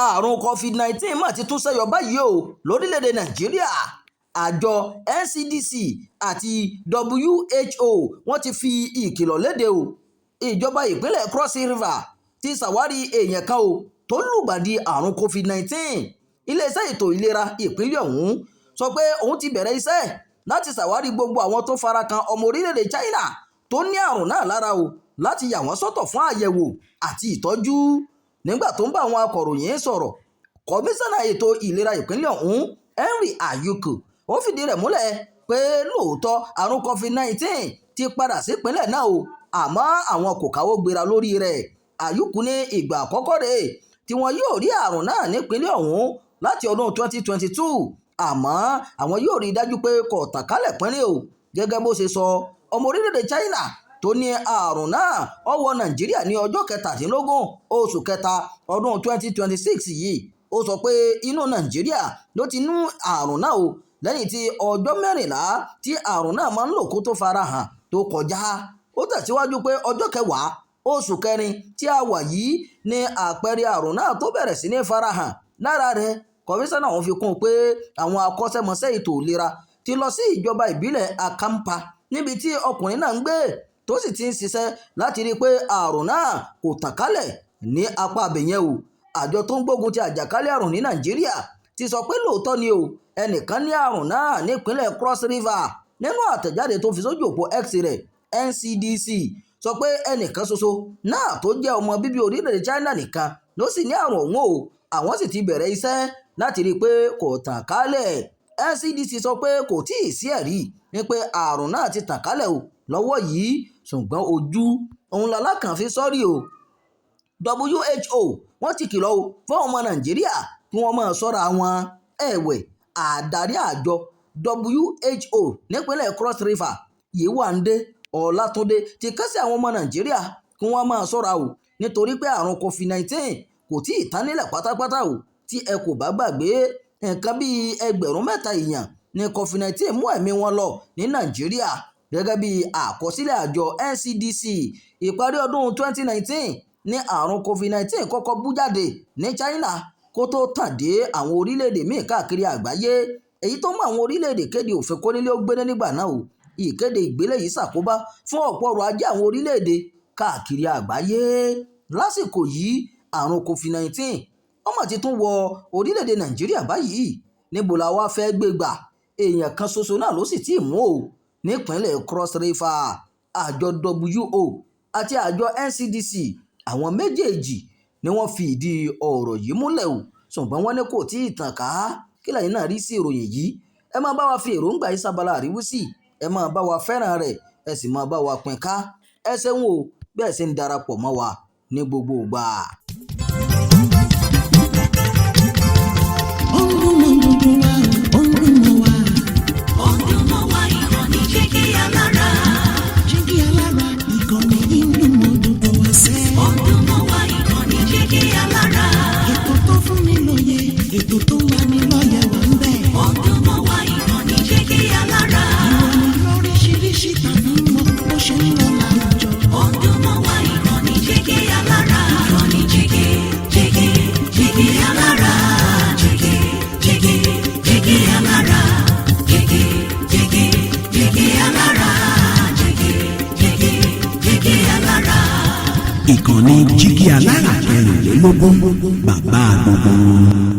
Àrùn COVID-19 mà ti tún ṣẹ́yọ báyìí o lórílẹ̀‐èdè Nàìjíríà. Àjọ NCDC àti WHO wọ́n ti fi ìkìlọ̀ léde o. Ìjọba ìpínlẹ̀ Cross River ti ṣàwárí èèyàn kan o tó lùgbàdì àrùn COVID-19. Iléeṣẹ́ ètò ìlera ìpínlẹ̀ ọ̀hún sọ pé òun ti bẹ̀rẹ̀ iṣẹ́ láti ṣàwárí gbogbo àwọn tó fara kan ọmọ orílẹ̀-èdè China tó ní àrùn náà lára o, láti yà wọ́n sọ́tọ̀ fún àyẹ̀wò àti ìtọ́jú. Nígbà tó ń bá àwọn akọ̀ròyìn sọ̀rọ̀, kọmíṣánná ètò ìlera ìpínlẹ̀ ọ̀hún, Henry Ayuku, ó fìdí rẹ̀ múlẹ̀ pé lóòótọ́ àrùn COVID-19 ti padà sípínlẹ̀ náà o, àmọ́ àwọn kò káwọ́ gbéra lórí rẹ̀. Ayuku ní ìgbà àkọ́kọ́ rèé tí wọn yóò rí àrùn náà nípínlẹ̀ ọ̀hún láti ọdún 2022, àmọ́ àwọn yóò rí i dájú pé kò tàn kálẹ̀ pínrín o. Gẹ́gẹ́ bó ṣe sọ, ọmọ orílẹ̀-èdè China tó ní àrùn náà ó wọ Nàìjíríà ní ọjọ́ 17 oṣù kẹta ọdún 2026 yìí. Ó sọ pé inú Nàìjíríà ló ti ní àrùn náà o, lẹ́yìn tí ọjọ́ 14 tí àrùn náà máa ń lò kó tó fara hàn tó kọjá. Ó tẹ̀síwájú pé ọjọ́ 10 oṣù kẹrin tí a wà yìí ní àpẹẹrẹ àrùn náà tó bẹ̀rẹ̀ sí ní farahàn lára rẹ̀. Kọmíṣánná ọ̀hún fi kún un pé àwọn akọ́ṣẹ́mọṣẹ́ ètò ìlera ti lọ sí ìjọba ìbílẹ̀ Akampa níbi tí ọkùnrin náà ń gbé, tó sì ti ń ṣiṣẹ́ láti rí i pé àrùn náà kò tàn kálẹ̀ ní apá abẹ̀yẹn o. Àjọ tó ń gbógun ti àjàkálẹ̀ àrùn ní Nàìjíríà ti sọ pé lóòótọ́ ni o, ẹnìkan ní àrùn náà nípínlẹ̀ Cross River. Nínú àtẹ̀jáde tó fi sójú òpó X rẹ̀, NCDC sọ pé ẹnìkan ṣoṣo náà tó jẹ́ ọmọ bíbí orílẹ̀-èdè China nìkan ló sì ní àrùn ọ̀hún o, àwọn sì ti bẹ̀rẹ̀ iṣẹ́ láti rí i pé kò tàn kálẹ̀. NCDC sọ pé kò tíì sí ẹ̀rí ní pé àrùn náà ti tàn kálẹ̀ o lọ́wọ́ yìí, ṣùgbọ́n ojú òun lalákàn fi sọ́rí o. WHO wọ́n ti kìlọ̀ o fún ọmọ Nàìjíríà kí wọ́n máa ṣọ́ra wọn. Ẹ̀wẹ̀, àdarí àjọ WHO nípínlẹ̀ Cross River, Yéwándé Ọlátúndé, ti ké sí àwọn ọmọ Nàìjíríà kí wọ́n máa ṣọ́ra o, nítorí pé àrùn COVID-19 kò tí ì tán nílẹ̀ pátápátá o. Tí ẹ kò bá gbàgbé, nǹkan bíi 3,000 èèyàn ní COVID-19 mú ẹ̀mí wọn lọ ní Nàìjíríà gẹ́gẹ́ bí àkọsílẹ̀ àjọ NCDC. Ìparí ọdún 2019 ní àrùn COVID-19 kọ́kọ́ bú jáde ní China kó tó tàn dé àwọn orílẹ̀-èdè míì káàkiri àgbáyé, èyí tó mú àwọn orílẹ̀-èdè kéde òfin kónílé ó gbélé nígbà náà o. Ìkéde ìgbélé yìí ṣàkóbá fún ọ̀pọ̀ ọrọ̀ ajé àwọn orílẹ̀-èdè káàkiri àgbáyé. Lásìkò yìí, àrùn COVID-19 ọmọ ti tún wọ orílẹ̀-èdè Nàìjíríà báyìí. Níbo la wá fẹ́ gbé gbà? Èèyàn kan ṣoṣo náà ló sì tí ì mú o nípínlẹ̀ Cross River. Àjọ WHO àti àjọ NCDC, àwọn méjèèjì ni wọ́n fi ìdí ọ̀rọ̀ yìí múlẹ̀ o, ṣùgbọ́n wọ́n ní kò tí ì tàn ká. Kí lẹ́yìn náà rí sí ìròyìn yìí? Ẹ máa bá wa fi èròǹgbà yìí sábàlá àríwísí, ẹ máa bá wa fẹ́ràn rẹ̀, ẹ sì máa bá wa pín ká. Ẹ ṣeun o bẹ́ẹ̀ ṣe ń darapọ̀ mọ́ wa ní gbogbo ìgbà. Ó ń dún mọ́ gbogbo wa, ó ń dún mọ́ wa. Ó ń dún mọ́ wa, ìkànnì Jígí Alára. Jígí Alára, ìkànnì yìí ń dún mọ́ gbogbo wa sẹ́. Ó ń dún mọ́ wa, ìkànnì Jígí Alára. Ètò tó fún ni lóye, ètò tó ń lani lọ́yẹ̀ wà ń bẹ̀. Ó ń dún mọ́ wa, ìkànnì Jígí Alára. Ìròyìn lóríṣiríṣi tàbí mọ bó ṣe ń lọ láwùjọ. Ó ń dún mọ́ wa, ìkànnì Jígí Alára. Ìkànnì Jígí, Jígí, Jígí Alára. Jígí, Jígí, Jígí Alára. Jígí, Jígí, Jígí Alára. Jígí, Jígí, Jígí Alára. Ìkànnì Jígí Alára 24, bàbá gbogbo wọn.